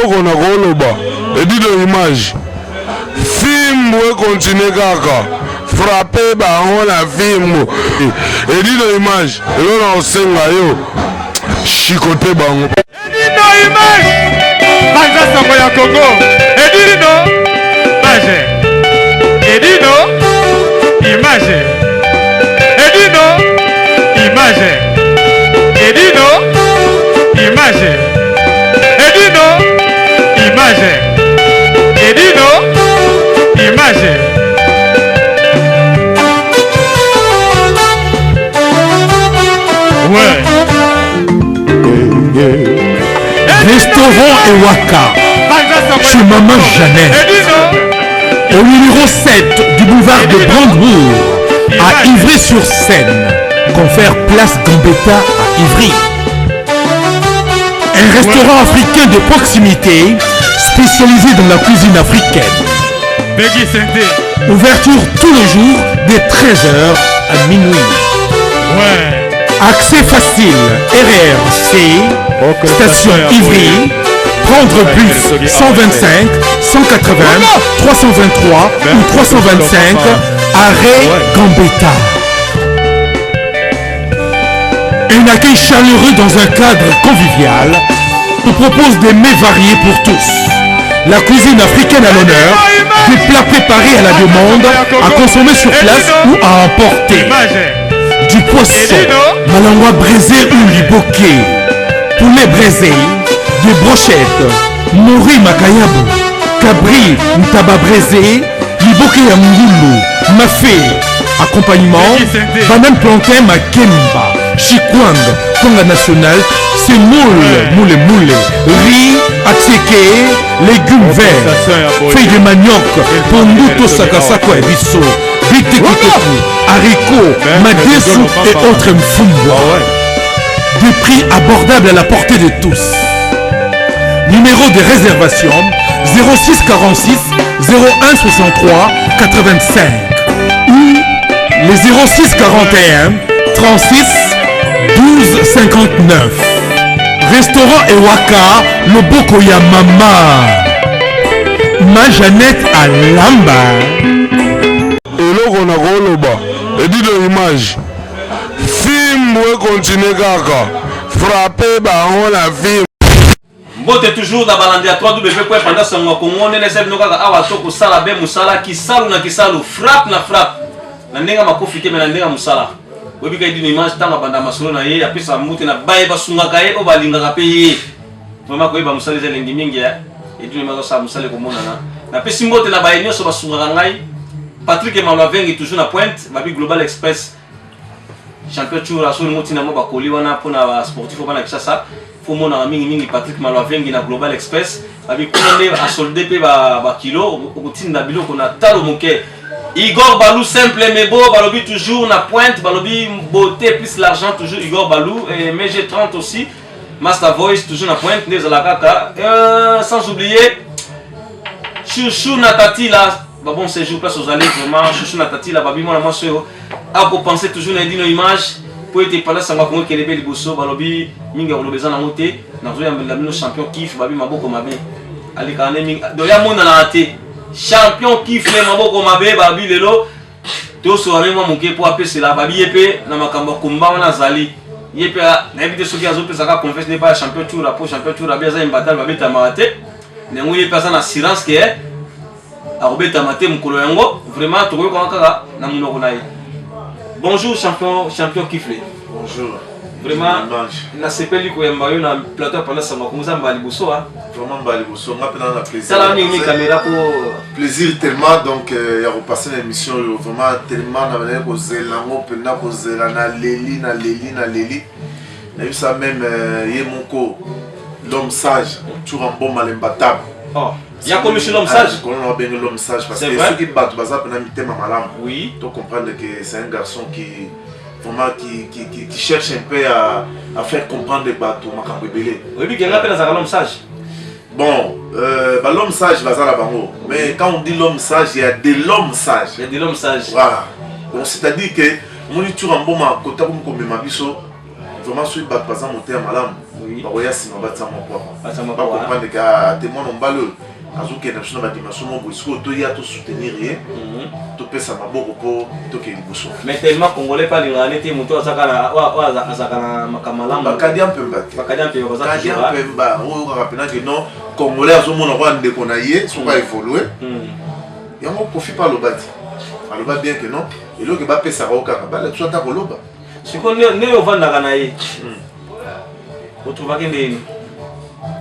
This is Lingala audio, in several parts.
Eloko nakoloba Edino image fimbu e continue kaka frappe bango na fimbu Edino image eloko nakosenga yo chicote bango. Edino image banza sango ya Congo Edino image Edino image Edino image Edino image Edino image Edino image Ouais. Restaurant Ewaka chez Maman Jeannette au numéro 7 du boulevard de Brandebourg à Ivry-sur-Seine, confère Place Gambetta à Ivry. Un restaurant africain de proximité spécialisé dans la cuisine africaine. Ouverture tous les jours de 13h à minuit. Ouais. Accès facile, RRC, station Ivry, prendre bus 125, 180, 323 ou 325, arrêt Gambetta. Un accueil chaleureux dans un cadre convivial nous propose des mets variés pour tous. La cuisine africaine à l'honneur, des plats préparés à la demande, à consommer sur place ou à emporter. Du poisson, malangwa braisé ou liboké, poulet braisé, des brochettes, mori makayabu, cabri ntaba braisé, liboke ya ngulu, mafé, accompagnement, banane plantain makemba, chikwang, kwanga national, semoule, moule moule, riz, attiéké, légumes verts, feuilles de manioc, pondu to sakasako ya biso, bitekiteku, haricots, madesu et autres mfumbwa. Des prix abordables à la portée de tous. Numéro de réservation 06 46 01 63 85 ou les 06 41 36 12 59. Restaurant Ewaka, Loboko ya Mama. Ma Jeannette Alamba. Eloko nakoloba Edino image fimbu e continue kaka frappe bango na fimbu. Mbote toujours na balandi ya www.panda sango ya Congo ndenge nayebisa bino kaka awa to kosala be mosala kisalu na kisalu frappe na frappe na ndenge ya makofi te me na ndenge ya mosala boyebi ka Edino Image ntango abanda masolo na ye apesa mbote na baye basungaka ye oyo balingaka mpe ye vraiment koyeba mosala eza elengi mingi ya Edino Image asala mosala ekomonana napesi mbote na baye nyonso basungaka ngai Patrick Malwavengi toujours na pointe babi Global Express Champion Tshoura soki olingi otinda mwa bakoli wana mpona ba sportif oyo bana Kinshasa fo omonaka mingi mingi Patrick Malwavengi na Global Express babi kuna nde asolde mpe ba kilo okotinda biloko na talo moke. Igor Balou simple mais beau balobi toujours na pointe balobi beauté plus l'argent toujours Igor Balou et MG 30 aussi Master Voice toujours na pointe nde ezalaka kaka sans oublier Chouchou na Tatila ba bon séjour place ozali vraiment Chouchou na Tatila babi mwana mwasi oyo ako penser toujours na Edino image po ete panda sango ya Congo ekelebe liboso balobi mingi ya koloba eza nango te nazoyambelela bino champion kif babi maboko mabe alekaka nde mingi donc ye amonanaka te champion kif ne maboko mabe babi lelo tosola mwa moke mpo apesela babi ye mpe na makambo ya komba wana azali ye mpe nayebi te soki azopesa kaka confiance nde epai ya champion Tshoura mpo champion Tshoura abi aza imbatable abetamaka te yango ye mpe aza na assurance ke akobetama te mokolo yango vraiment tokoyokanga kaka na monoko na ye. Bonjour champion, champion Kifle. Bonjour. Vraiment nasepeli koyamba yo na plateau ya Panda Sango ya Congo eza mbala liboso ah. Vraiment mbala liboso nga mpe na plaisir. Tala mingi mingi caméra po plaisir tellement donc ya kopasser na émission oyo vraiment tellement na bandaki kozela yango mpenza kozela na leli na leli na leli nayebisa meme ye moko l'homme sage Tshoura Mboma l'imbattable. Oh. Ya komisi l'homme sage. Kono na bengi l'homme sage parce que soki bato baza pena mitema malamu. Oui. To comprendre que c'est un garçon qui vraiment qui cherche un peu à faire comprendre bato makambo ebele. Oyebi ke nga pe nazalaka l'homme sage. Bon, bah, l'homme sage baza na bango. Mais quand on dit l'homme sage, il y a de l'homme sage. Il y a de l'homme sage. Voilà. Donc c'est-à-dire que moni Tshoura Mboma kota komi komema biso vraiment soki bato baza motema malamu. Oui. Bakoya nsima batia mwa poids, bacomprendre ke ah, te mwana mobali oyo azokende biso na badimension moko boye. Sikoyo toya tosoutenir ye, topesa maboko mpo tokende liboso. Mais tellement congolais mpe alingaka nete moto oyo azalaka na makambo malamu. Bakadia mpemba te. Bakadia mpemba baza. Kadia mpemba oyo kaka mpena ke non, congolais azomona kwa ndeko na ye soki aévolue. Yango Kofi mpe aloba te, aloba bien ke non, eloko bapesaka o kaka bala biso ata koloba. Sikoyo nde ovandaka na ye, otrouvaki ndeni?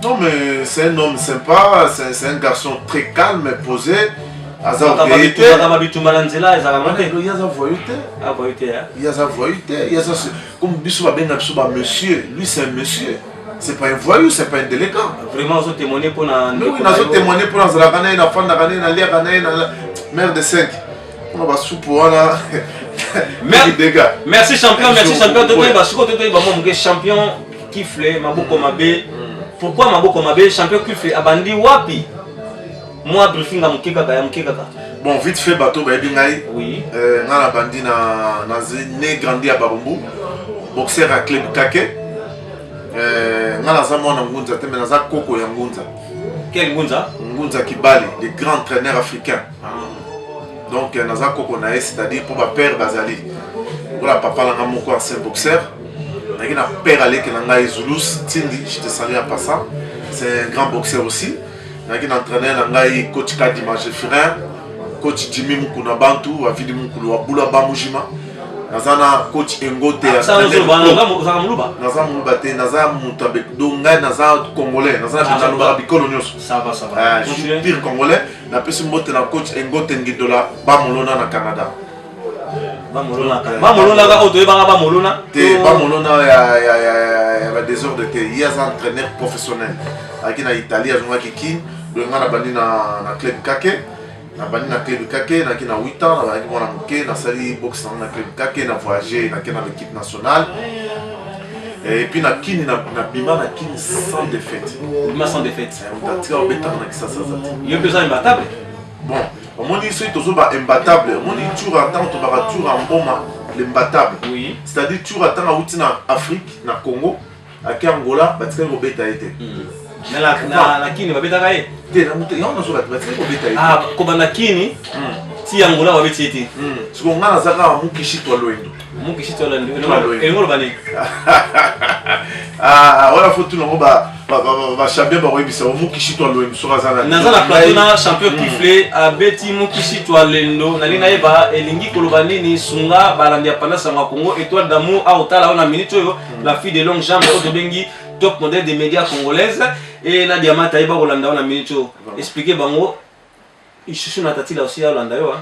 Non, mais c'est un homme sympa, c'est un garçon très calme, posé. Aza orgueilleux te. Makambo bitumba na nzela ezalaka te. Ye aza voyou te. Ah, voyou te. Ye aza voyou te. Ye aza comme biso babenga biso ba monsieur, lui c'est un monsieur. C'est pas un voyou, c'est pas un délinquant. Vraiment ozo témoigner mpona? Oui, nazo témoigner mpona azalaka na ye, nafandaka na ye, naliaka na ye na mare de 5 mpona basupu wana. Merci champion, merci champion. Totoyeba sikoyo, totoyeba mwa moke champion Kifle maboko mabe. Pourquoi maboko mabe? Champion Kifle abandi wapi? Mwa briefing ya moke kaka, ya moke kaka. Bon, vite fait, bato bayebi ngai. Ngai nabandi na né grandi ya Barumbu, boxer ya club Kake. Ngai naza mwana Ngunza te, mais naza koko ya Ngunza. Quel Ngunza? Ngunza Kibali, le grand entraîneur africain. Donc naza koko na ye, c'est-à-dire mpo bapère bazali lokola papa na nga moko, ancien boxeur. Nayaki na père aleki na ngai, Zulus Tindi, je te salue en passant, c'est un grand boxeur aussi. Nayaki na entraîneur na ngai, coach Kadima Jeffirin, coach Jimmy Mukuna, bantu Avidi Mukulu wa Bula Bamujima. Naza na coach Engo te. Ozalaka Moluba? Naza Moluba te, naza moto do ngai naza congolais, naza nalobaka bikolo nyonso. Ça va. Je suis pur congolais. Napesi mbote na coach Engote Ngidola Bamolona na Canada. Bamolonaka oyo toyebaka bamolona? Te, bamolona ya badésordre te. Ye aza entraîneur professionnel, ayaki na Italie, azongaki Kin. Donc ngai nabandi na club Kake, nabandi na club Kake, nayaki na 8 ans, nabandaki mwana moke, nasali boxe nango na club Kake, na voyage, nake na l'équipe nationale et puis na Kini, nabima na Kini sans défaite. Bima sans défaite. Atika obetaka na Kisasa aza te. Yo mpe oza imbattable. Bon, omoni, soki tozoba imbattable, omoni Tura, ntango tobaka Tura Mboma l'imbattable, c'est-à-dire Tura ntango awuti na Afrique, na Congo, ake Angola, batikali kobeta ye te. Mais na Kini babetaka ye? Te, yango nazoba te, batikali kobeta ye. Ah, kobanda Kini ti Angola babeti ye te. Siko nga naza kaka mukishi twa lwendo. Mukishi twa lwendo, elingo loba nini? Wana fo tuna yango bachampion, bakoyebisa mukishi twa lwendo soki aza. Naza na plateau na champion Kifle, abeti mukishi twa lendo. Nalingi nayeba elingi koloba nini. Sunga balandi ya Panda Sango ya Congo, Étoile d'amour aotala oyo na minute oyo, la fille de longue jambe oyo tobengi top modèle des médias congolaises e na diamant, ayeba kolanda oyo na minute oyo. Explique bango. Shushu na tatila aussi aolanda yo,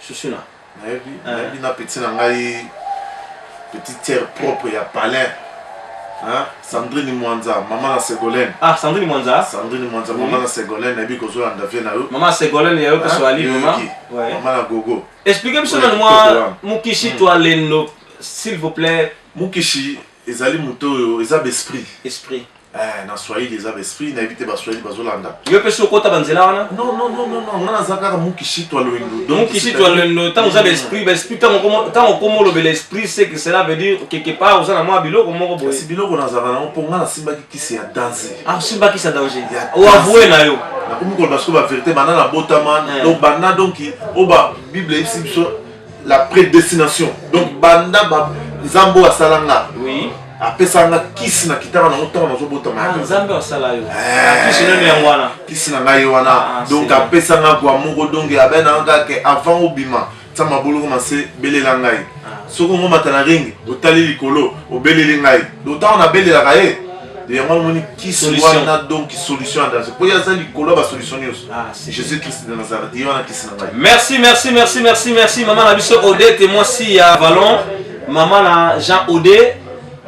Shushu na. Nayebi, nayebi na petit na ngai, petite sœur propre ya palin, hein? Sandrine Mwanza, mama na Ségolène. Ah, Sandrine Mwanza. Sandrine Mwanza, mama na Ségolène, nayebi kozolanda vie na yo. Mama Ségolène ya yo mpe soali mama. Mama na Gogo. Explique biso nanu mwa mukishi twa lendo, s'il vous plaît. Mukishi ezali moto oyo eza baesprit. Esprit. Eh, na swahili eza baesprit, nayebi te baswahili bazolanda. Yo mpe soki okota banzela wana? Non, non, non, non, non, nga naza kaka mukishi twa lwendo. Mukishi twa lwendo. Ntango oza baesprit, baesprit, ntango okoma olobela esprit, c'est que cela veut dire quelque part oza na mwa biloko moko boye. Kasi biloko nazalaka nango mpo nga nasimbaki kisi ya danger. Ah, osimba kisi ya danger, oavoue na yo. Nakomi koloba sikoyo bavérité. Banda nabotama, donc banda, donc oyo ba Bible eyebisi biso, la prédestination, donc banda Nzambe oyo asala nga, apesaka nga kisi na kitaka nango ntango nazobotama. Nzambe asala yo, kisi nini yango wana? Kisi na ngai wana, donc apesa nga gwa moko, donc abe na nga kaka avant obima, tia maboloko na se, belela ngai. Soki ongomata na ring, otali likolo, obeleli ngai. Donc ntango nabelelaka ye, yango namoni kisi wana, donc solution ya danger, po ye aza likolo ya basolution nyonso, Jésus Christ de Nazareth, ye wana kisi na ngai. Merci, merci, merci, merci, merci, mama na biso Odete, mwasi ya Valon, mama na Jean Ode,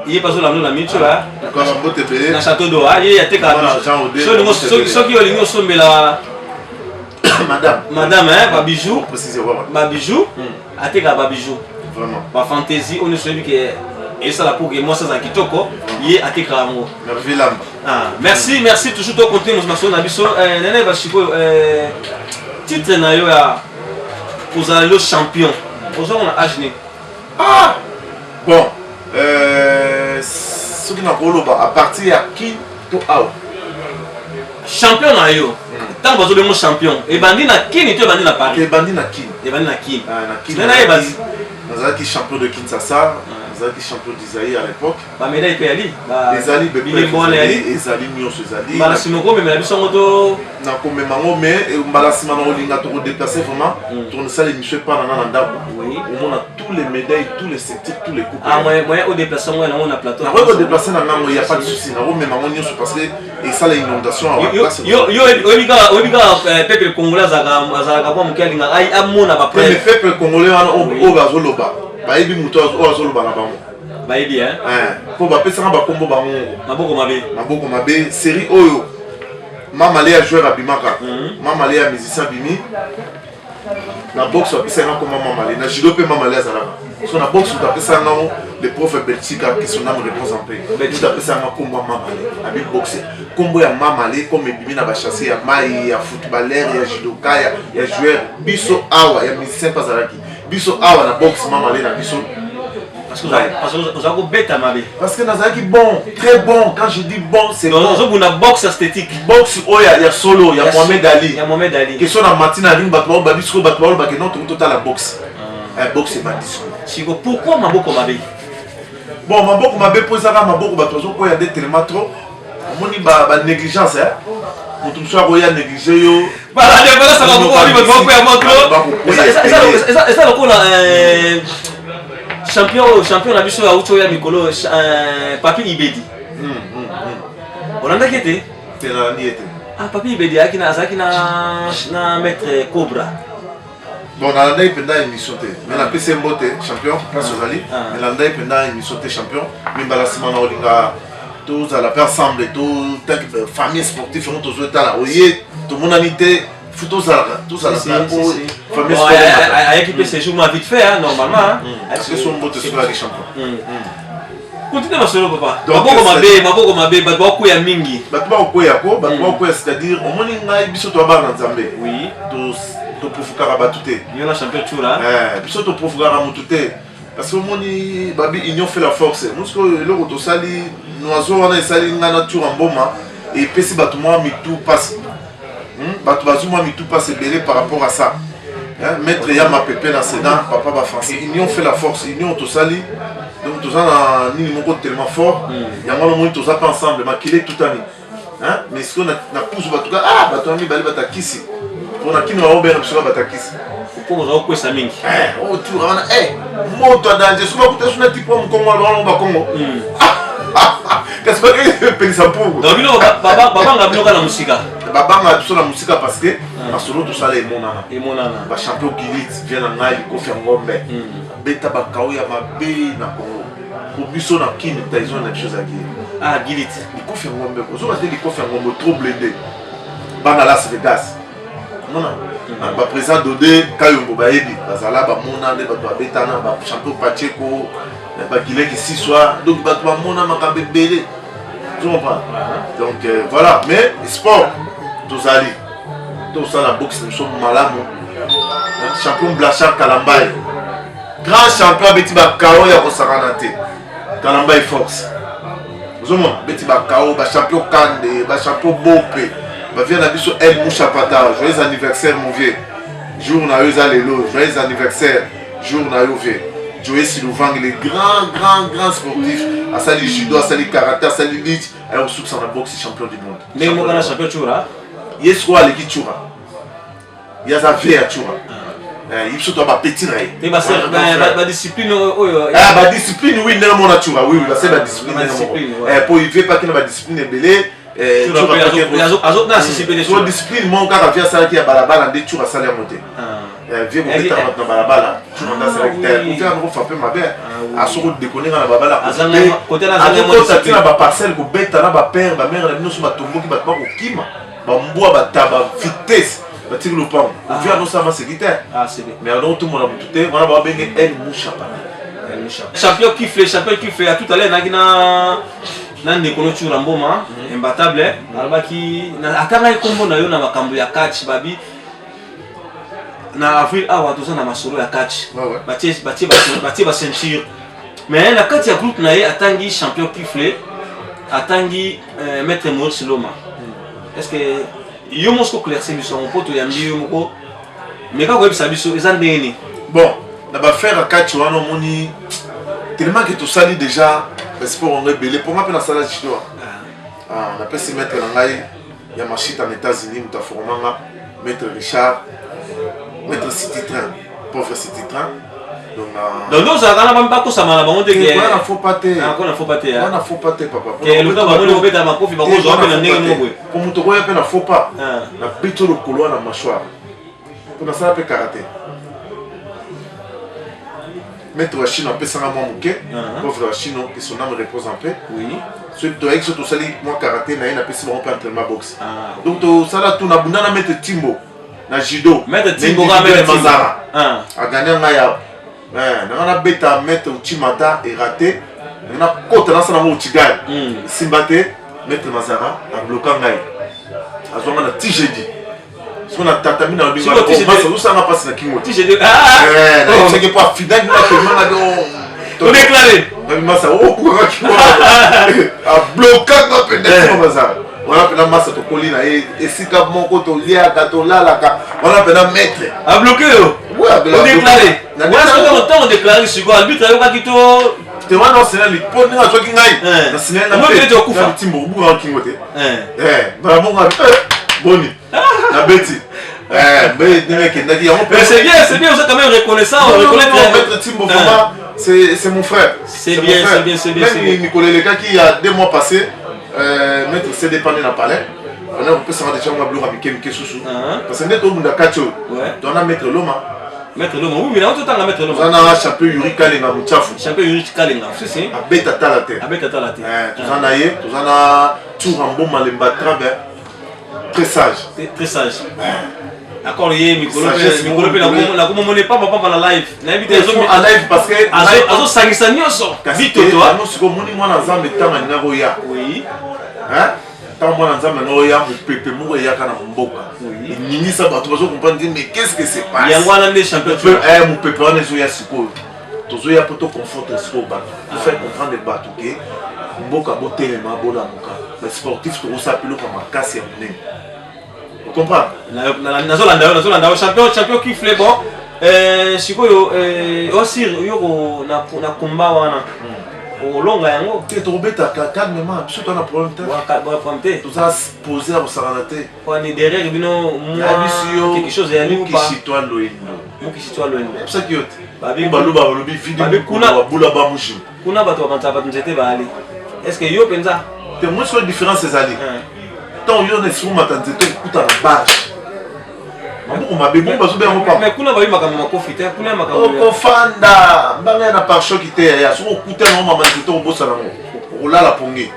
ye mpe azolanda na minute oyo na Château d'Eau. Ye atekaka. Soki olingi osombela madame, madame babijou, babijou, atekaka babijou, vraiment bafantaisie oyo nyonso oyebi ke esala pour ke mwasi azala kitoko, ye atekaka yango. Merci, merci. Toujours tocontinue masolo na biso. Nene basikoyo, titre na yo ya kozala lelo champion, ozwango na age nini? Ah bon, Soki nakoloba à partir ya Kin to awa. Champion na yo, ntango bazobengo champion, ebandi na Kini to ebandi na Paris? Ebandi na Kin. Ebandi na Kin. Ah, na Kin. Nde nayeba. Nazalaki champion de Kinshasa, nazalaki champion du Zaïre à l'époque. Bamédaille mpe yali? Ezali. Bilembo wana yali? Ezali, nyonso ezali. Mbala nsima okomemela biso yango to? Nakomema yango, mais mbala nsima na kolinga tokodéplace vraiment, tokonisala émission epa na nga na ndako, omona tous les médailles, tous les ceintures, tous les coupes. Ah, moyen odéplace yango yango na plateau? Nakoki kodéplace na ngango, ya pas de souci. Nakomema yango nyonso parce que esala inondation awa. Yo oyebi kaka peuple congolais azalaka mwa moke, alingaka amona bapreuve. Mais peuple congolais wana oyo bazoloba, bayebi moto oyo azoloba na bango. Bayebi. Mpo bapesaka bakombo bango. Maboko mabe. Maboko mabe. Série oyo Mama ya joueur abimaka, Mama ya musicien abimi na boxe, bapesaka nga komba Mamale. Na judo mpe Mamale azalaka. So na boxe, moto apesaka ngango, le prof Belchika, que son âme repose en paix, moto apesaka nga kombo ya Mamale, abi boxe, kombo ya Mamale comme ebimi na bachasse ya mai ya footballeur, ya judoka, ya joueur, biso awa ya musicien mpe azalaki, biso awa na boxe Mamale na biso. Parce que oza kobeta mabe. Parce que nazalaki bon, très bon. Quand je dis bon, c'est bon. Ozobunda boxe esthétique. Boxe oyo ya solo ya Mohamed Ali. Ya Mohamed Ali. Question na matina alingi bato bao babi sikoyo, bato balobake non, tokoki totala boxe. Boxe ebandi sikoyo. Siko pourquoi maboko mabe? Bon, maboko mabe mpo ezaka maboko, bato bazokwea nde tellement trop. Omoni banégligence, moto mosusu akoya néglige yo. Eza lokola champion oyo, champion na biso auti oyo ya mikolo, Papi Ibedi. Olandaki ete? Te, nalandi ye te. Ah, Papi Ibedi ayaki na azalaki na maître Cobra. Bon, nalandaki mpenza émission te, mais napesi ye mbote, champion, place ozali. Mais nalandaki mpenza émission te, champion, mais mbala nsima na olinga tozala mpe ensemble, to famille sportif yango tozotala oye, tomonani te, fu tozalaka, tozalaka po famille. Ayaki mpe séjour mwa vite fait, hein, normalement. Apesi mbote soki ayaki, champion. Continue masolo, papa. Maboko mabe, maboko mabe, bato bakokwea mingi. Bato bakokwea ko, bato bakokwea, c'est-à-dire omoni ngai, biso toya bana na Nzambe, toprofukaka bato te. Yo na champion Tshoura. Biso toprofukaka motu te parce que omoni babi union fait la force. Mosuku oyo eloko tosali noiso wana esali ngai na Tshoura Mboma, epesi bato mwa mitu mpasi. Bato bazwi mwa mitu mpasi ebele par rapport à ça. Maître ya mapepe na sedan, papa bafrançais, union fait la force. Union tosali, donc toza na nini moko tellement fort. Yango wana omoni toza mpe ensemble, makili etutani. Mais sikoyo na pusu bato ka, ah, bato wana mibale batakisi mpona kini, baobenga biso ka batakisi. Mpo boza kokwesa mingi. Oyo Tshoura wana, moto ya danger. Soki bakuta so na tipo ya mokongo wana, bakongo kasi bakepelisa mpuku. Donc bino babanga bino kaka na mosika. Babanga biso na mosika parce que masolo tosala emonana. Emonana. Bachampion Gilit vie na ngai, likofi ya ngombe, abeta bakao ya mabe na Congo. Po biso na Kini, Tyson na biso ezalaki ye. Ah, Gilit. Likofi ya ngombe, ozoka te, likofi ya ngombe trop blindé, bana Las Vegas, mona baprésident Dode Kayombo bayebi, bazala bamona nde bato babetana, bachampion Pacheco, bagileki siswa, donc bato bamona makambo ebele, tu comprends? Donc voilà. Mais sport tozali tosala boxe na biso malamu. Champion Blachard Kalambai, grand champion, abeti bakao ya kosakana te. Kalambai force, ozomona beti bakao, bachampion Kande, bachampion Bope, bavie na biso El Mushapata. Joyeux anniversaire, mon vieux, jour na yo eza lelo. Joyeux anniversaire, jour na yo, vieux Joe Siluvang, le grand grand grand sportif. Asali judo, asali karaté, asali lutte, aye kosukisa na boxe, champion du monde. Ndenge moko na champion Tshoura. Ye sikoyo aleki Tshoura, ye aza vie ya Tshoura, ye biso to bapeti na ye. Te, badiscipline oyo. Badiscipline, oui, ndenge mona Tshoura, oui, base badiscipline ndenge moko, po vie paki na badiscipline ebele. Discipline moko kaka vie asalaki ya balabala, nde Tshoura asali yango te. Vie kobeta bato na balabala, Tshoura nde asalaki te. Kofi yango frappe mabe, asoko déconner nga na babala, azokota ntina baparcelle, kobeta na bapère, bamare na bino so batomboki, bato bakokima, bambwa, bataba, vitesse, batiki lopango. Ovi azosala maseki te, mais azotomona motu te wana babenge El Mushapana. Champion Kifle, champion Kifle, à tout à l'heure naki na ndeko no Tshoura Mboma imbattable, alobaki atangaki nkombo na yo na makambo ya catch. Babi na avril awa toza na masolo ya catch, batie baceinture, mais na kati ya groupe na ye atangi champion Kifle. Atangi maître Maurice Loma. Est-ce que yo moko soki oclairci biso yango mpo toyambi yo moko, meka koyebisa biso eza ndenge nini? Bon, na baaffaire ya kati wana, omoni tellement ke tosali déjà basport yango ebele. Mpo nga mpe nasala judo. Ah, napesi maître na ngai ya machita na États-Unis, moto aforma nga, maître Richard, maître City Train, pauvre City Train. Donc na Donc nde ozalaka na bakosama na bango ndenge wana, faut pas te. Wana faut pas te. Wana faut pas te, papa. Ke luka bamoni kobeta makofi, bakozwa mpe na ndenge moko boye. Po moto okoya mpe na faut pas, na beti lokolo wana mâchoire. Mpo nasala mpe karaté, maître wa Chino apesanga mwa moke. Pauvre wa Chino, que son âme repose en paix. Soki toyaki, so tosali mwa karaté na ye, napesi bango mpe entraînement boxe. Donc tosala tu, nabunda na maître Timbo na judo. Maître Timbo ka maître Timbo. Mazara aganya ngai ya nanga, nabeta maître Uchimata, eraté. Nanga nakota, nasala ngo uchigai, simba te. Maître Mazara abloka ngai, azwanga na ti jeudi. So na tatami na lobinga, ozosanga mpasi na kingo. Ti jeudi. Nayebisaki po afinaki nga tellement nga. Odéclaré. Masa okukaka kingo, ablokanga mpenza Mazara wana. Mpena masa tokoli na ye esika moko, toliaka, tolalaka wana, mpena maître. Abloqué yo, odéclaré wana. Ntango odéclaré sikoyo, arbitre ayokaki to? Te, wana osenali mpo ndenge azwaki ngai na sinali. Na okufa. Timbo obukaka kingo te mbala moko. Boni nabeti ndenge ekendaki yango. Mais c'est bien, c'est bien, vous êtes quand même reconnaissant. On reconnaît Maître Timbo, vraiment, c'est mon frère. C'est bien, c'est bien, c'est bien. Même Nicolas Lekaki, il y a 2 mois passés, Maître CD Pandé na palais. On a kopesanga déjà mwa biloko ya mike mike susu, parce que nde tobunda kati oyo, tona Maître Loma. Maître Loma, oui, mais là, totanga Maître Loma. Toza na champion Yuri Kalenga Mutsafu. Champion Yuri Kalenga, si si. Abeta tala te. Abeta tala te. Toza na ye, toza na Tour Mboma Lemba Trabe, très sage. Très sage. Accord ye mikolo mikolo mpe nakomomona pamba pamba na live, nayebi te. En live, parce que azosangisa nyonso bitoto. Sikoyo omoni mwana Nzambe, ntango alingaki oya, ntango mwana Nzambe alingaki oya, mopepe moko eyaka na mboka, eningisa bato, bazocomprendre te, mais qu'est ce que se passe? Yango wana nde champion. Mopepe wana ezoya sikoyo, tozoya mpo toconforte sikoyo bato, tofaire comprendre bato ke mboka botelema, bolamuka, basportif, tokosala biloko ya makasi ya monene, comprendre? Nazolanda yo, nazolanda yo, champion, champion Kifle. Bon, sikoyo osir yo na komba wana, olonga yango? Te, tokobetaka calmement, biso toza na problème te. Problème te. Toza posé ya kosakana te. Wani derrière bino mwa quelque chose eyali? Mukisi twa loendo. Mukisi twa loendo. Yebisaki yo te, baloba, balobi vide babula bamujimu. Kuna bato babanzaka bato nzete baali. Est ce que yo mpenza? Te, moi sikoyo différence ezali, ntango yo na esomata nzete, okuta na barge, maboko mabe bongo bazobe yango pamba. Mais kuna bayi makambo makofi te, kuna makambo okofanda mbanga ya na pare-choc te. Yaya, soki okuta yango mama nzete, okobosana yango, okolala ponge.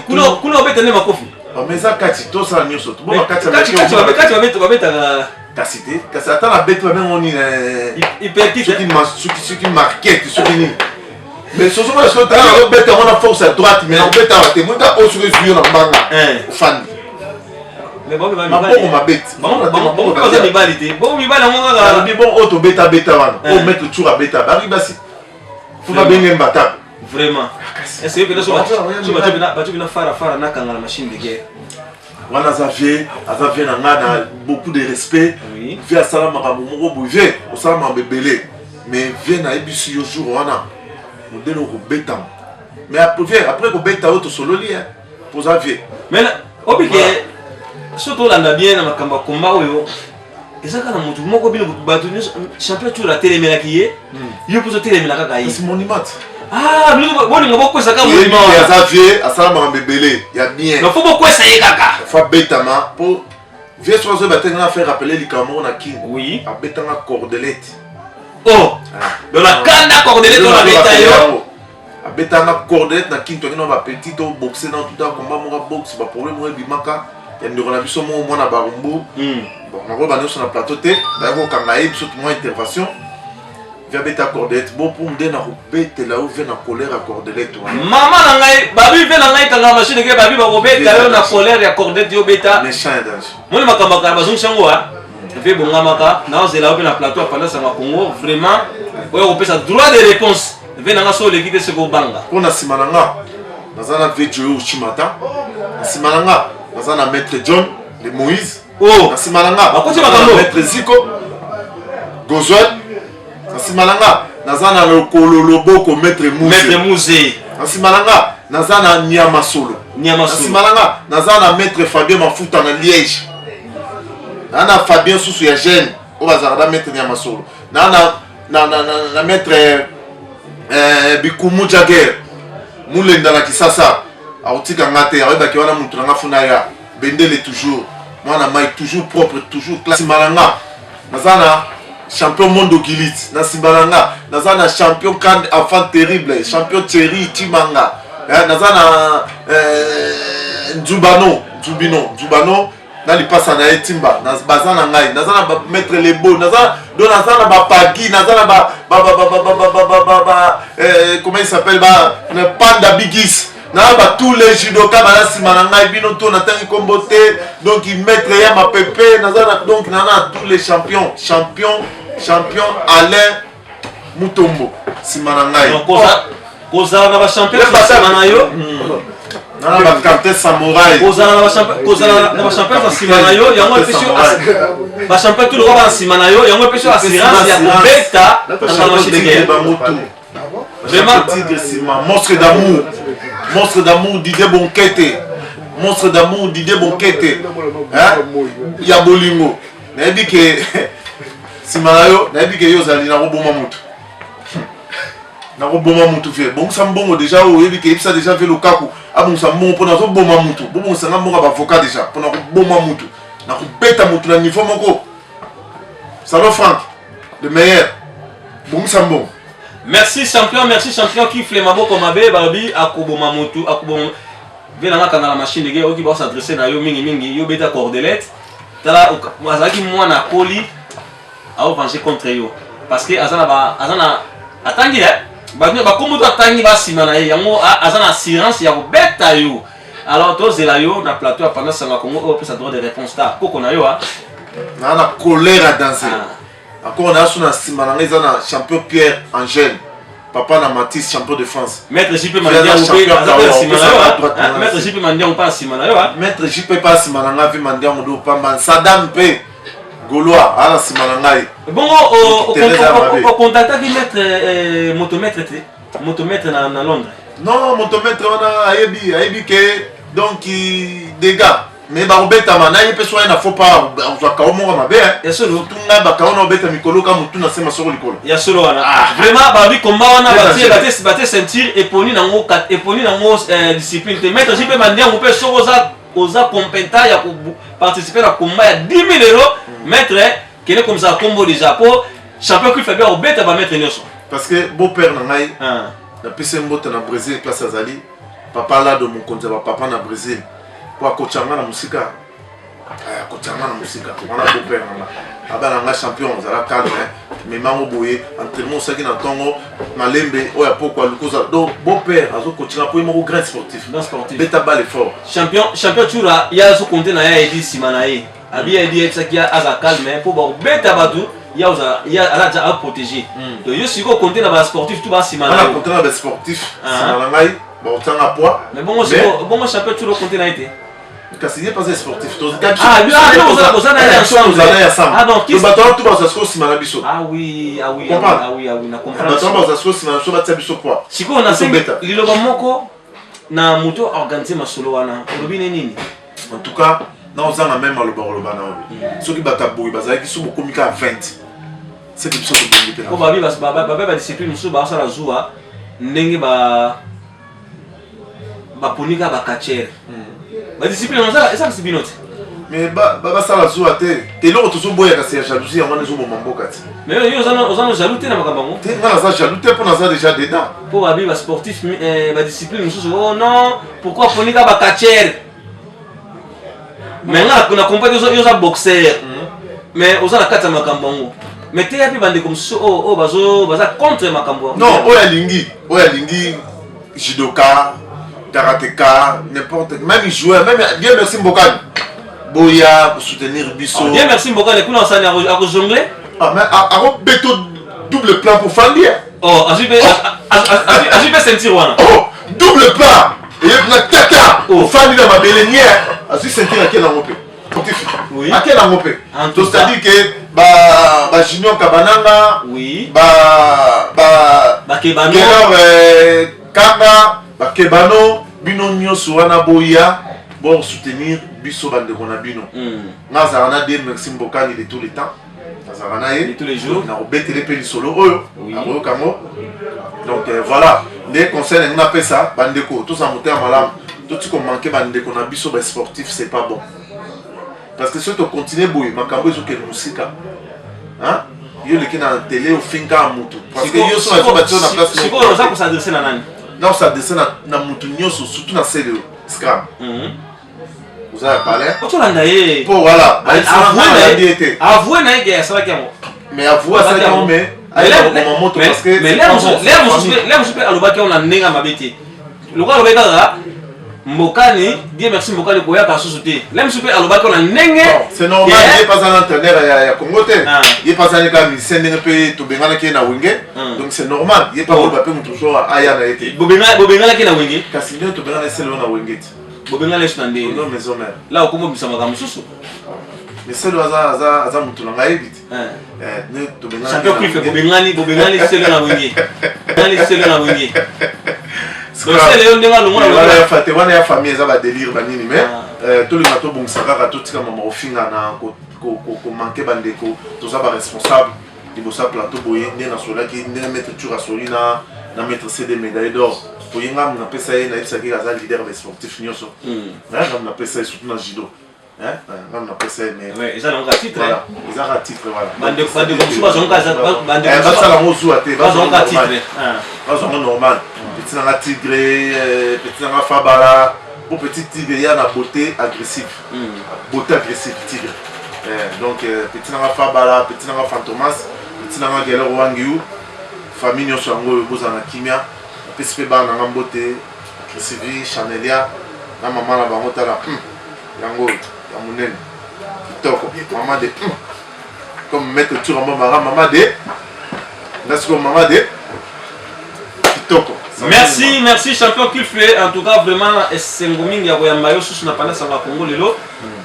Kuna obeta nde makofi. Mais eza kati, tosala nyonso toboma kati. Kati babetaka. Kasi te, kasi ata na beti, babengo nini, soki marquette, soki nini, mais sozomona soki otala, nazobeta yango na force ya droite, mais nakobeta awa te. Monika oyo, soki ezwi yo na mbanga, ofandi maboko mabeti. Baza mibali te, bongo mibali yango kaka. Alobi bon, oyo tobetabeta wana, oyo maître Tour abeta, baki basi fo babenge mbatable. Vraiment, est-ce que pena so bato bina fara fara nakanga na machine de guerre? Wana aza vie, aza vie na ngai na beaucoup de respect. Vie asala makambo moko boye, vie osala makambo ebele, mais vie nayebisi yo, jour wana modele okobetama, mais après vie, après kobeta oyo tosololi poza vie. Mais obike so tolanda bien na makambo ya komba oyo, eza kaka na motu moko bino bato nyonso, champion Tour atelemelaki ye, yo mpo ozotelemela kaka ye. Kasi monument. Ah, bolinga bokwesa kaka monument. Aza vie, asala makambo ebele ya bien. Fo bokwesa ye kaka. Fo abetama, mpo vie soki azoyeba te, nga faire rappeler likambo moko na King. Abetanga cordelette. Oh, donc na kanda cordelette oyo abeta yo? Abetanga cordelette na King, toki na bapetit to boxe na tuta komba moko boxe, baproblème moko ebimaka ya ndeko na biso moko, mwana Barumbu. Bon, nakoloba nyonso na plateau te, bayaki kokanga ye, biso mwa intervention, vie abeta cordelette. Bon, mpo nde na kobetela yo vie na colère ya cordelette wana. Mama na ngai, babi mpe na ngai kanga machine ke babi bakobeta yo na colère ya cordelette, yo beta. Méchant ya danger. Moni makambo akala, bazongisi yango wa mpe bongamaka. Naozela yo mpe na plateau ya Pandasanga Congo, vraiment oyo kopesa droit de réponse. Mpe nanga so oleki te, soki obanga. Mpo na nsima na nga. Naza na vieux Joyo Chimata. Na nsima na nga naza na maître John de Moïse. Oh. Na nsima na nga Bakoti naza na makambo. maître Ziko Gozwel. Na nsima na nga naza na lokolo loboko maître Mouze. Maître Mouze. Na nsima na nga naza na Nyama Solo. Nyama Na Solo. nsima na nga naza na maître Fabien Mafuta na Liège. Na na Fabien Susu ya jeune oyo bazalaka na maître Nyama Solo. Na na na na na, na maître Bikumu Jagger Mulenda na Kisasa akotika nga te, akoyebaki wana mutu na nga funa ya bendele toujours mwana mai toujours propre toujours classe. Nsima na nga naza na champion Mondo Gilit, na nsima na nga naza na champion Kand enfant terrible, champion Thierry Chimanga, naza na Nzubano Nzubino Nzubano na lipasa na ye Timba, baza na ngai, naza na ba maître Lebo, naza donc naza na ba Pagi, naza na ba ba ba ba ba ba ba ba ba ba ba comment il s'appelle ba na Panda Bigis, na ba tous les judoka baza nsima na ngai, bino to natangi kombo te, donc maître ya mapepe naza na, donc naza na tous les champions, champion champion Alain Mutombo nsima na ngai. Donc kozala na ba champion nsima na yo. Nana ba captain samouraï. Kozala na ba champion, kozala na ba champion nsima na yo, yango epesi yo ba champion tout lokola nsima na yo, yango epesi yo assurance ya kobeta na machine de guerre. Vraiment tigre nsima, monstre d'amour, monstre d'amour Didier Bonkete, monstre d'amour Didier Bonkete, hein, ya bolingo. Nayebi ke nsima na yo, nayebi ke yo ozali nakoboma motu, nakoboma mutu vie. Bongisa mbongo déjà, oyo oyebi ke yebisa déjà vie Lukaku abongisa mbongo mpo nazoboma mutu. Bobongisa nga mbongo ya bavocat déjà mpo nakoboma mutu, nakobeta mutu na niveau moko. Salon Frank le meilleur, bongisa mbongo. Merci champion, merci champion Kifle maboko mabe balobi akoboma mutu, akoboma vie nanga kanga na machine de guerre oki ba s'adresser na yo mingi mingi yo beta cordelette tala azalaki mwana akoli ao venger contre yo parce que aza na ba aza na atangi ba ba kombo to atangi ba sima na ye yango aza na assurance ya kobeta yo. Alors tozela yo na plateau ya Panda Sanga Congo oyo opesa droit de réponse ta koko na yo a na na colère à danser. Encore na so na nsima na ngai eza na champion Pierre Angèle, papa na Matisse, champion de France. Maître JP Mandiango mpe aza mpe na nsima na yo, a Maître JP Mandiango mpe na nsima na yo a Maître JP pa nsima na ngai, vi Mandiango do pamba Sadam mpe Gaulois aza na nsima na ngai. Bongo ocontactaki maître motomètre te, motomètre na Londres? Non, motomètre wana ayebi, ayebi ke donc dégâts mais bakobetama na ye mpe so aye na faux pas azwa kao moko mabe. Ya solo. Tunga bakao na obeta mikolo ka motu na se masoko likolo. Ya solo wana. Vraiment balobi combat wana batie batie ceinture eponi nango eponi nango discipline te. Maître JP Mandiango mpe soki oza oza compétent ya koparticiper na combat ya 10 000 euros, maître kende komisa kombo déjà po champion Cliff Fabien obeta ba maître nyonso. Parce que beau père na ngai napesi mbote na Brésil place azali, papa Lado mokonzi ya bapapa na Brésil, po akotya nga na mosika, akotya nga na mosika wana beau père na nga aba na nga champion ozala calme, memango boye entraînement osalaki na ntongo malembe oyo apokwa lukoza. Donc beau père azokotinga po ye moko grand sportif. Grand sportif. Beta balle fort. Champion, champion Tshoura ye azokonte na ye edi nsima na ye abi edi yebisaki ye aza calme mpo bakobeta bato ye aza deja aprotégé. Donc yo sikoyo okonte na basportif tu basima na wana yo. Konte na basportif nsima na ngai bakotianga poids. Mais bongo sikoyo bongo champion Tshoura okonte na ye te? Kasi ye mpe sportif. Ah, ah, oza na ye ensemble. Ah, donc, bato wana tu bazwa sikoyo nsima na biso. Ah oui, ah oui. Comprendre? Ah oui, ah oui, na comprendre. Bato wana bazwa sikoyo nsima na biso, batia biso poids. Sikoyo nasengi Tobeta. liloba moko na moto organise masolo wana, olobi ne nini? En tout cas na ozanga même maloba koloba na oyo soki bato ya boye bazalaki so bokomi kaka 20 seke biso tobongi mpe. Po babi babe badiscipline mosusu basala zuwa ndenge ba baponi kaka bacatcheurs, badiscipline eza kasi bino te. Mais basala zuwa te, eloko tozoboya kasi ya jalousie yango wana ezoboma mboka te. Mais yo oza no jaloux te na makambo yango? Te, nga naza jaloux te mpo naza déjà dedans. Mpo babi basportif badiscipline mosusu, oh non, pourquoi aponi kaka bacatcheurs? Mais nga na comprendre yo oza boxeur mais oza na kati ya makambo yango, mais teya mpe bandeko mosusu oyo bazo baza contre makambo yango. Non, oyo alingi, oyo alingi judoka, karateka, n'importe, même joueur, même Dieu merci Mbokani, boya kosoutenir biso. Oh, Dieu merci Mbokani kuna osani akojongle. Ah, mais akobeto double plan pour fandi. Oh, azwi mpe ceinture wana. Oh, double plan. Eye kuna tata Oh. Ofandi na mabele nie. Azwi ceinture ake nango mpe. Sportif. Oui. Ake nango mpe. En tout Donc c'est-à-dire que ba ba Junior Kabananga ba ba Bakebano. Kelor Kanga bakebano bino nyonso wana boya bo soutenir biso bandeko na bino. Nga azalaka na de Merci Mbokani de tous les temps. Nazalaka na ye De tous les jours. Na kobetele mpe lisolo oyo akoyoka yango. Donc voilà nde conseil na ngai napesa bandeko, tozala motema malamu, toti komanke bandeko na biso basportif, c'est pas bon, parce que soki tocontinue boye, makambo ezokende mosika. Hein? Yo oleki na télé, ofinga ya mutu, parce que yo so bato batie yo na place moko. Sikoyo oza kos'adresser na nani? Na kos'adresser na mutu nyonso, surtout na sele oyo scram oza ya palais. Otolanda ye. Po voilà, bayebisanga ye te. Avoue na ye ke asalaki yango. Mais avoue asalaki yango, mais ayeba kokoma moto, parce que mais c'est pas bon, c'est famille. L'heure mosusu mpe alobaki yango na ndenge ya mabe te, lokola alobaki kaka Mbokani, Dieu Merci Mbokani koyaka susu te. L'heure mosusu mpe alobaki yango na ndenge Bon, c'est normal, ye mpe aza na entraîneur ya Congo te. Ye mpe aza kaka musicien, ndenge mpe tobenganaki ye na Wenge. Donc c'est normal, ye mpe akoloba mpe moto mosusu aya na ye te. Bobenganaki na Wenge? Kasi ndenge tobengana esele na Wenge te. Bobengana yesu na ndenge Non, maison mère. La okomobisa makambo mosusu. Mais selo aza motu na ngai, ayebi te. Eh, ndenge tobenganaki Champion na Cliff. Wenge. Bobengani selo na Wenge, bobengani selo na Wenge. Donc sele yo ndenge alongo na wana Wenge. Ya fate wana ya famille, eza badélire banini, mais tolinga tobongisa kaka, totika mama kofinga na komanke bandeko. Toza baresponsable liboso ya plateau boye. Ndenge nasolaki, ndenge maître Tur asoli na maître CD médaille d'or, boye ngambu napesa ye, nayebisaki aza leader des sportifs nyonso. Ngambu napesa ye, surtout na judo. Ngambu napesa ye, mais Ouais, eza nango ka titre. Voilà, eza ka titre, voilà. Bandeko mosusu bazwango bandeko Basala yango zuwa te. Bazwango ka titre. Bazwango normal. Petit nanga Tigre, petit nanga Fabala, po petit Tigre ya na beauté agressive, beauté agressive Tigre. Donc petit nanga Fabala, petit nanga Fantomas, petit nanga Geler Wangiu, famille nyonso yango oyo, bozala na kimia. Napesi mpe bana nanga mbote, Agressivi, Chanelia na mama na bango. Tala, yango oyo ya monene kitoko, mama de comme maître Turamba Mara, mama de nga sikoyo, mama de kitoko. Merci, merci champion Kilfle. En tout cas, vraiment esengo mingi ya koyamba yo susu na Panda Sango ya Congo lelo.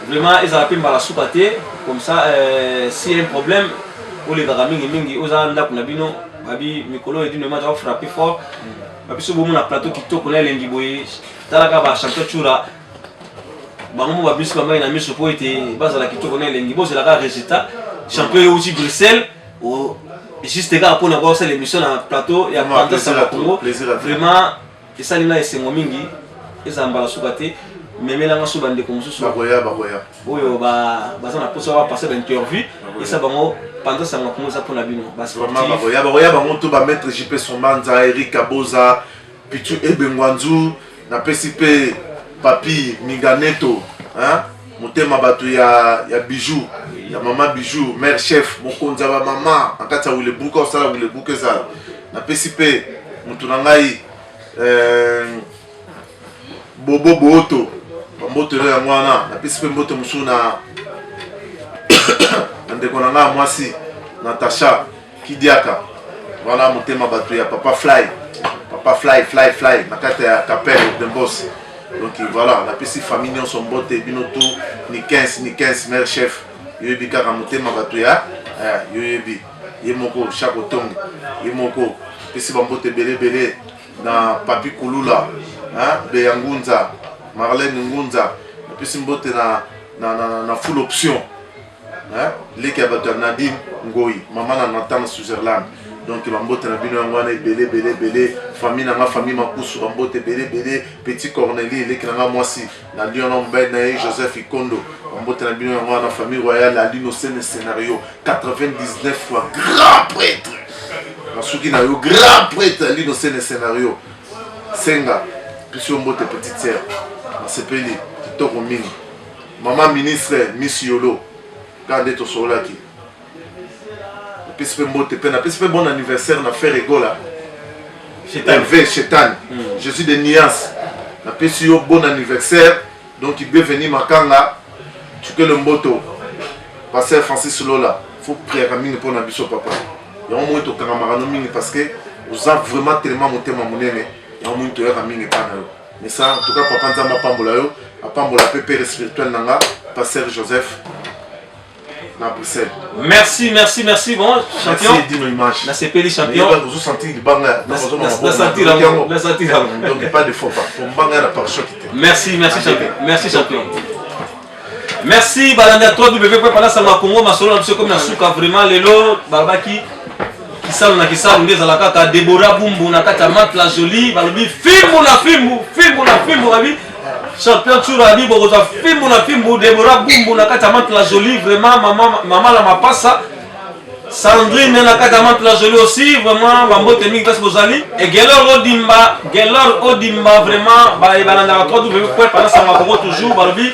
Vraiment ezala mpe mbala suka te. Comme ça, si y a un problème, olekaka mingimingi, oza ndako na bino. Babi mikolo edino ema frapper fort. Babiso bomona plateau kitoko na elengi boye. Talaka ba champion Tshura, bango mo babisi bamai na miso po ete bazala kitoko na elengi. Bozelaka résultat. Champion yo uti Bruxelles juste kaka mpona kosala émission na plateau ya Vraiment, Panda plaisir Sango à toi, Congo. plaisir à toi. Vraiment esali nga esengo mingi, ezala mbala suka te. Memelanga so bandeko mosusu Bakoya, bakoya. oyo baza na mposa bapase bainterview, esa bango Panza Sango Congo eza mpona bino. Vraiment. Basportif. Bakoya, bakoya bango to bamaître JP Sombanza, Eric Aboza, Pichu Ebengwanzu. Napesi mpe papi Miganeto, hein? Motema bato ya Bijou, ya mama Bijou, mare chef, mokonzi ya bamama na kati ya Wilebuka, osala Wilebuka ezala. Napesi mpe motu na ngai Bobo Booto, bamboto elo yango wana. Napesi mpe mbote mosusu na ndeko na ngai ya mwasi Natasha Kidiaka wana, motema bato ya papa Fly, papa Fly, Fly, Fly na kati ya Capel Dembos. Donc voilà, napesi famille nyonso mbote, bino tu ni 15 ni 15. Mare chef, yoyebi kaka motema bato ya yoyebi ye moko Chako Tongo ye moko. Pesi bambote ebele ebele na Papi Kulula, hein, Beya Ngunza, Marlène Ngunza. Napesi mbote na full option, hein, leki ya bato ya Nadine Ngoi, mama na Nathan na Switzerland. Donc bambote na bino yango wana ebele ebele ebele. Famille na nga, famille Makusu, bambote ebele ebele. Petit Cornelie, leki na nga mwasi na Lyon, na mobali na ye Joseph Ikondo, bambote na bino yango wana. Famille royale Alino Sene, scénario 99 fois grand prêtre, nasuki na yo grand prêtre Alino Sene, scénario senga biso yo mbote. Petite sœur, nasepeli kitoko mingi. Mama ministre Miss Yolo, kaka nde tosololaki. Napesi mpe mbote mpe napesi mpe bon anniversaire na Frère Egola Hervé Chetan, je suis de nuance. Napesi yo bon anniversaire. Donc bienvenue Makanga Tukele Mboto, pasteur Francis Lola. Faut priaka mingi mpona biso papa. Yango moi tokangamaka no mingi parce que oza vraiment tellement motema monene. Yango moi toyaka mingi epa na yo. Mais ça, en tout cas, papa Nzambe apambola yo, apambola pe père spirituel na nga, pasteur Joseph na Bruxelles. Merci, merci, merci. Bon, champion. Merci Dino Image. Nasepeli champion. Mais ozo sentir libanga na sentir yango, na sentir yango. Donc pas de faux pas. Pour mbanga na pare-choc te. Merci, merci champion. Merci champion. Merci balandi ya 3W.Panasanga Congo masolo na biso ekomi na suka vraiment lelo balobaki kisalu na kisalu nde ezala kaka Deborah Bumbu na kati ya Mante la Jolie balobi fimbu na fimbu fimbu na fimbu babi champion Tshoura abi bokozwa fimbu na fimbu Deborah Bumbu na kati ya Mante la Jolie vraiment mama mama la mapasa Sandrine na kati ya Mante la Jolie aussi vraiment bambote mingi place bozali et Gelor Odimba Gelor Odimba vraiment balandaka 3W.Panasanga Congo toujours balobi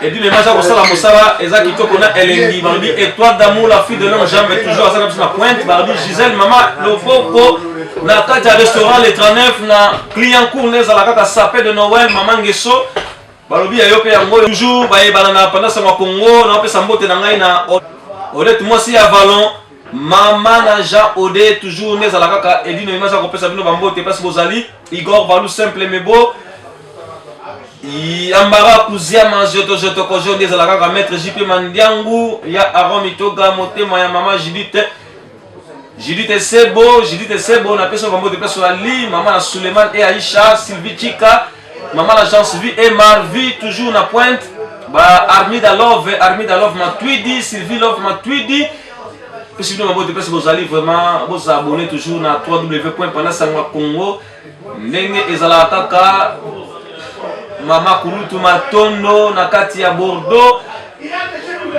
Eddy Lema aza kosala mosala eza kitoko na elengi balobi étoile d'amour la fille de longue jambe toujours aza na biso na pointe balobi Gisèle mama loboko na kati ya restaurant le 39 na Clignancourt nde ezala kaka sapin de Noël mama Ngeso balobi ya yo mpe yango toujours bayebana na panda sango ya Congo naopesa mbote na ngai na Odette mwasi ya Vallon mama na Jean Ode toujours nde ezala kaka Eddy Noema aza kopesa bino bambote place bozali Igor Valou simple mebo Ambara Kuziama Joto Joto Kojo nde ezala kaka maître JP Mandiangu ya Aaron Mitoga motema ya mama Judith Judith Sebo Judith Sebo na pesa bambote place Ali mama na Suleiman et Aisha Sylvie Chika mama na Jean Sylvie et Marvi toujours na pointe ba Armida Love Armida Love Matuidi Sylvie Love Matuidi pesi bino mabote place bozali vraiment boza abonné toujours na www.panasangwa Congo ndenge ezalaka kaka mama kulutu matondo na kati ya bordeaux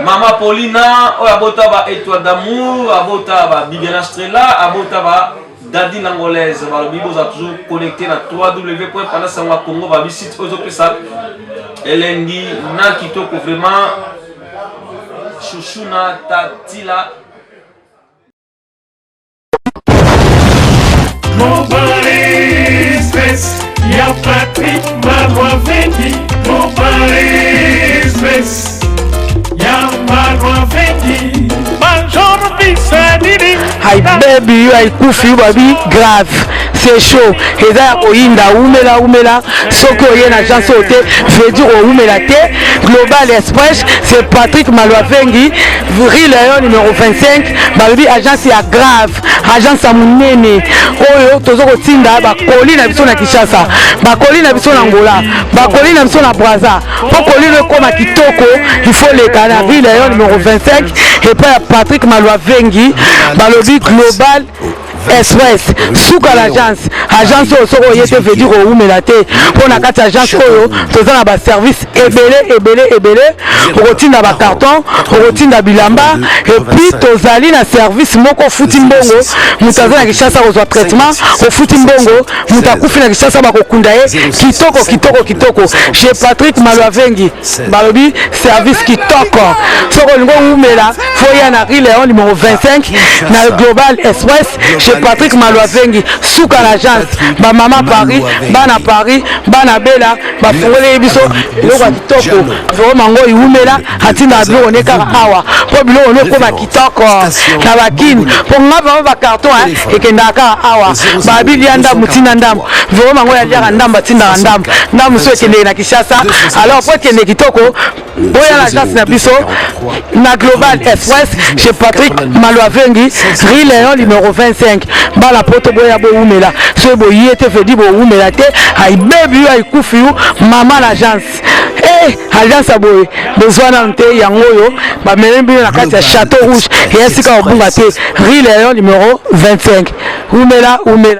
mama paulina oyo abota ba étoile d'amour abota ba bibiana strela abota ba dadi langolaise balobi bozala toujours connecté na www panasango ya congo babi site oyo ezopesa elengi na kitoko vraiment shushuna tatila Mobile Express, ya Patrick Marwavendi. Mobile Express, ya Marwavendi. Bonjour, Bissadidi. Hi baby, yo aikufi yo babi grave. C'est chaud. Eza ya koyinda umela umela soki oye na agence oyo te veut dire owumela te. Global Express, c'est Patrick Malwavengi, rue Léon numéro 25, balobi agence ya grave. Agence ya monene oyo tozo kotinda bakoli na biso na Kinshasa, bakoli na biso na Angola, bakoli na biso na Brazza. Po koli no ekoma kitoko, il faut leka na rue Léon numéro 25 epai ya Patrick Malwavengi, balobi Global Express suka na agence. Agence oyo soki oye te veut dire owumela te, mpo na kati ya agence oyo toza na ba service ebele ebele ebele, okotinda ba carton, okotinda bilamba, et puis tozali na service moko ofuti mbongo, moto aza na Kinshasa akozwa traitement, ofuti mbongo, moto akufi na Kinshasa bakokunda ye kitoko kitoko kitoko. Chez Patrick Malwavengi balobi service kitoko, soki olingi owumela faut ya na rue Léon numéro 25 na Global Express chez Patrick Malwavengi, suka na agence, ba mama Paris, bana Paris, bana Bela bafungoleli biso biloko ya kitoko. Vraiment ngo iwumela atindaka biloko ne kaka awa mpo biloko ne ekoma kitoko na bakini, mpo nga vraiment ba carton ekendaka kaka awa, babi lia ndambu tinda ndambu, vraiment ngo yaliaka ndambu atindaka ndambu ndambu so ekendeke na Kinshasa. Alors po ekende kitoko boya na agence na biso na Global Express chez Patrick Malwavengi, rue Léon numéro 25. Bala poto boya bowumela, soki boye te vedi bowumela te, ayibebi yo ayikufi yo mama na agence. Eh, agence ya boye bozwa nanu te, yango oyo bamemi bino na kati ya Château Rouge, eya sika kobunga te, rue Léon numéro 25. Wumela wumela.